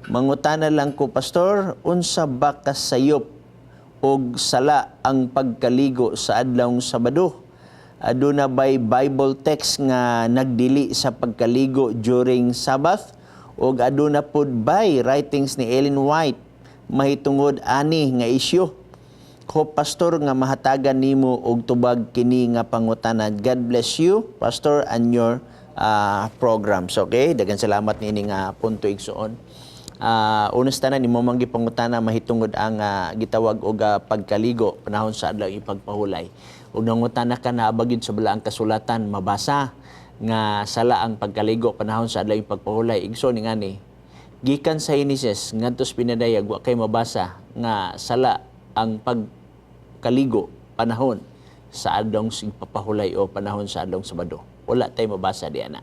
Mangutana lang ko, Pastor, unsa ba kasayop og sala ang pagkaligo sa adlawng Sabado? Aduna bay Bible text nga nagdili sa pagkaligo during Sabbath? Og aduna pod bay writings ni Ellen White mahitungod ani nga isyu? Hope, Pastor, nga mahatagan nimo og tubag kini nga pangutana. God bless you, Pastor, and your programs. Okay, daghang salamat niini nga punto, igsuon. Una sa tanan, imo man gipangutana mahitungod ang gitawag og pagkaligo panahon sa adlaw ipagpahulay. Ug nangutana ka na gyud sa balaang kasulatan mabasa nga sala ang pagkaligo panahon sa adlaw ipagpahulay. Igsoon, ni ngani, gikan sa Genesis ngadto sa Pinadayag, wa kay mabasa nga sala ang pagkaligo panahon sa adlaw ipagpahulay o panahon sa adlaw Sabado. Wala tay mabasa diana.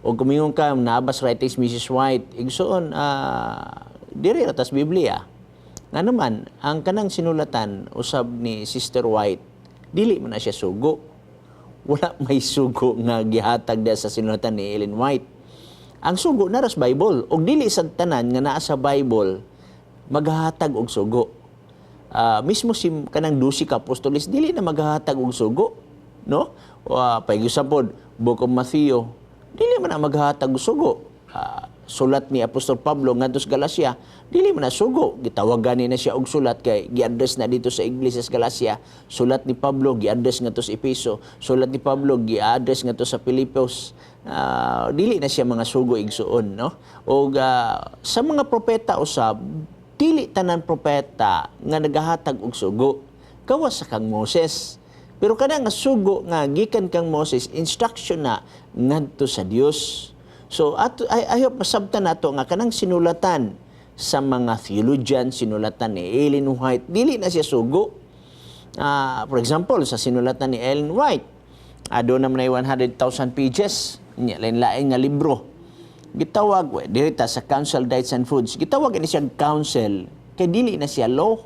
O kumingon ka, naa ba sa writings Mrs. White, igsoon, diri ra tas Biblia. Nga naman, ang kanang sinulatan usab ni Sister White, dili man na siya sugo. Wala may sugo nga gihatag diya sa sinulatan ni Ellen White. Ang sugo naa ra sa Bible. Og dili sa tanan nga naa sa Bible maghahatag og sugo. Mismo si kanang 12 ka apostoles, dili na maghahatag og sugo, no? Pa pod, Book of Matthew, dili man na maghahatag og sugo. Sulat ni Apostol Pablo ngadto sa Galacia, dili man na sugo. Gitawag gani na siya og sulat kay gi-address na dito sa iglesia sa Galacia. Sulat ni Pablo gi-address ngadto sa Efeso. Sulat ni Pablo gi-address ngadto sa Filipos. Dili na siya mga sugo, igsuon, no? Og sa mga propeta usab, dili tanan propeta nga nagahatag og sugo. Gawas sa kang Moses. Pero kana nga sugo nga gikan kang Moses, instruction na ngadto sa Dios. So ato I hope masabtan nato nga kanang sinulatan sa mga theologian, sinulatan ni Ellen White, dili na siya sugo. For example, sa sinulatan ni Ellen White, doon naman ay 100,000 pages, nya lain-lain nga libro. Gitawag we diri ta sa Council Diets and Foods. Gitawag ni siya council kay dili na siya law.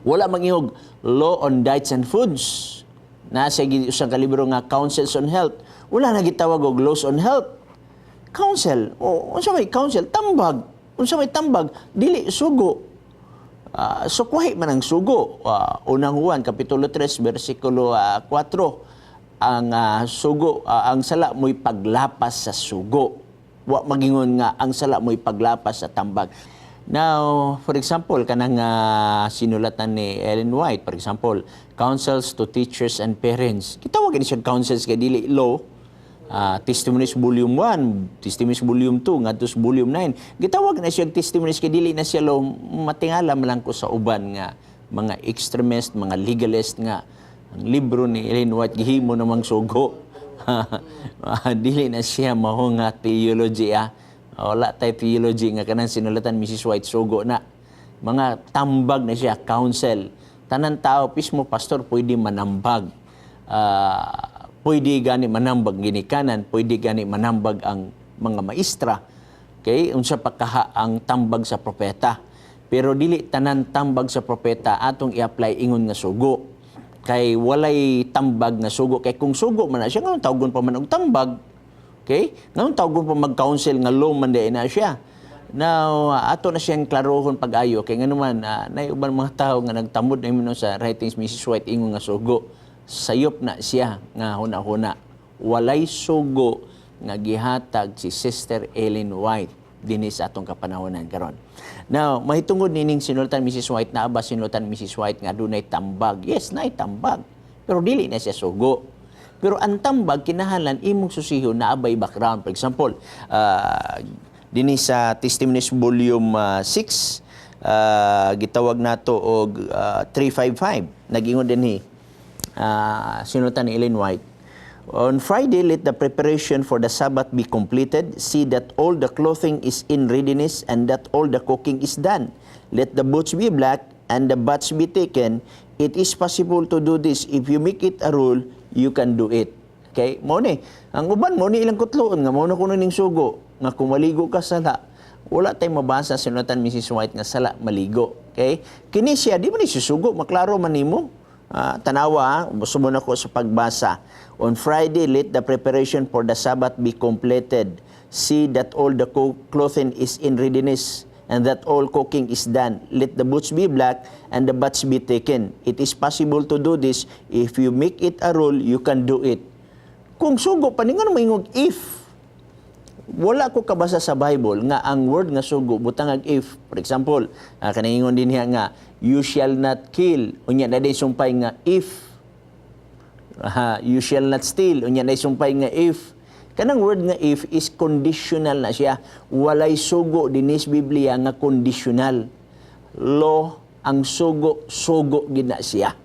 Wala mangihog law on diets and foods. Nasa usang ka libro nga Counsels on Health. Wala na gitawag og laws on health. Counsel. O unsa may counsel? Tambag. Unsa may tambag? Dili sugo. So kuhi man ang sugo. Unang Juan kapitulo 3 bersikulo 4, ang sugo, ang sala mo'y paglapas sa sugo. Wa magingon nga ang sala mo'y paglapas sa tambag. Now, for example, kanang sinulatan ni Ellen White, for example, Counsels to Teachers and Parents. Gitawag ni siya counsels kay dili law. Testimonies Volume 1, Testimonies Volume 2, ngadto sa Volume 9. Gitawag na siya testimonies kay dili na siya law. Matingala man lang ko sa uban nga mga extremist, mga legalist nga ang libro ni Ellen White gihimo namang sugo. Dili na siya mao nga theology ah. Wala tay theology nga kanang sinulatan Mrs. White sugo na. Mga tambag na siya, counsel. Tanan tao, mismo pastor, pwede manambag. Pwede gani manambag ginikanan, pwede gani manambag ang mga maestra. Okay? Unsa pa kaha ang tambag sa propeta. Pero dili tanan tambag sa propeta atong i-apply ingon nga sugo. Kay walay tambag nga sugo. Kay kung sugo man na siya, nganong tawgon pa man og tambag? Okay? Nganong tawgon pa mag-counsel nga law man diay na siya? Now, ato na siyang klarohon pag-ayo kay ngano man nay uban mga tao nga nagtamod na imo sa writings Mrs. White ingon nga sugo. Sayop na siya nga huna-huna. Walay sugo nga gihatag si Sister Ellen White dinhi sa atong kapanahonan karon. Now, mahitungod nining sinulatan Mrs. White, naa ba sinulatan Mrs. White nga adunay tambag? Yes, naay tambag. Pero dili na siya sugo. Pero ang tambag kinahanglan imong susihon naa bay background. For example, dinhi sa Testimonies Volume 6, gitawag nato og 355. Nagingon dinhi sinulatan ni Ellen White. "On Friday, let the preparation for the Sabbath be completed. See that all the clothing is in readiness and that all the cooking is done. Let the boots be black and the baths be taken. It is possible to do this. If you make it a rule, you can do it." Okay? Mo ni. Ang uban mo ni ilang kutloon nga mo na kuno ning sugo nga kung maligo ka, sala. Wala tay mabasa sinulatan Mrs. White nga sala maligo. Okay? Kini siya di man ni susugo, maklaro man nimo. Tanawa, subon ako sa pagbasa. "On Friday, let the preparation for the Sabbath be completed. "See that all the clothing is in readiness and that all cooking is done. Let the boots be black and the baths be taken. It is possible to do this. If you make it a rule, you can do it." Kung sugo pa ni, ngano moingog "if"? Wala ko kabasa sa Bible nga ang word nga sugo butangag "if". For example, kanang ingon din niya nga "You shall not kill," unya na sumpay nga "if". Aha, "You shall not steal," unya na sumpay nga "if". Kanang word nga "if" is conditional na siya. Walay sugo dinhi sa Biblia nga conditional. Law ang sugo, sugo gid na siya.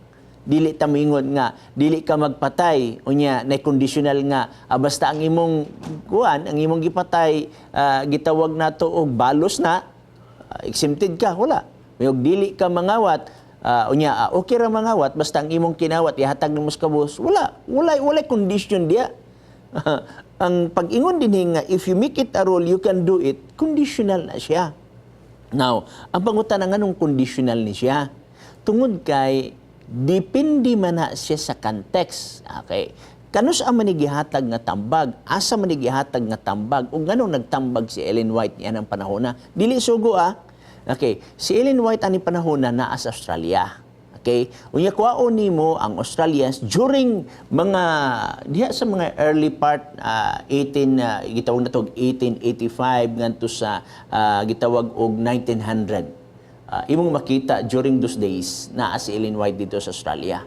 Dili ta moingon nga dili ka magpatay, unya na conditional nga basta ang imong kuan, ang imong gipatay, gitawag nato og balos na, exempted ka. Wala. Mayog dili ka mangawat, unya okay ra mangawat basta ang imong kinawat ihatag nimo sa kabus. Wala, wala condition diya. Ang pag-ingon din nga "If you make it a rule, you can do it," conditional na siya. Now, ang pangutana, nganong conditional ni siya? Tungod kay depende man na siya sa context. Okay. Kanus-a man ni gihatag nga tambag? Asa man ni gihatag nga tambag? Ug nganong nagtambag si Ellen White niyan ang panahon na? Dili sugo ah. Okay, si Ellen White ani panahon na naa sa Australia. Okay? Unya kuwaon nimo ang Australians during mga diha sa mga early part 18 gitawag na to 1885 ngadto sa gitawag og 1900. Imong makita during those days naa si Ellen White dito sa Australia.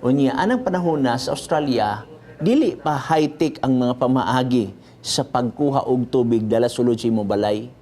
Unya anang panahon na sa Australia, dili pa high-tech ang mga pamaagi sa pagkuha og tubig dala sulod sa imong balay.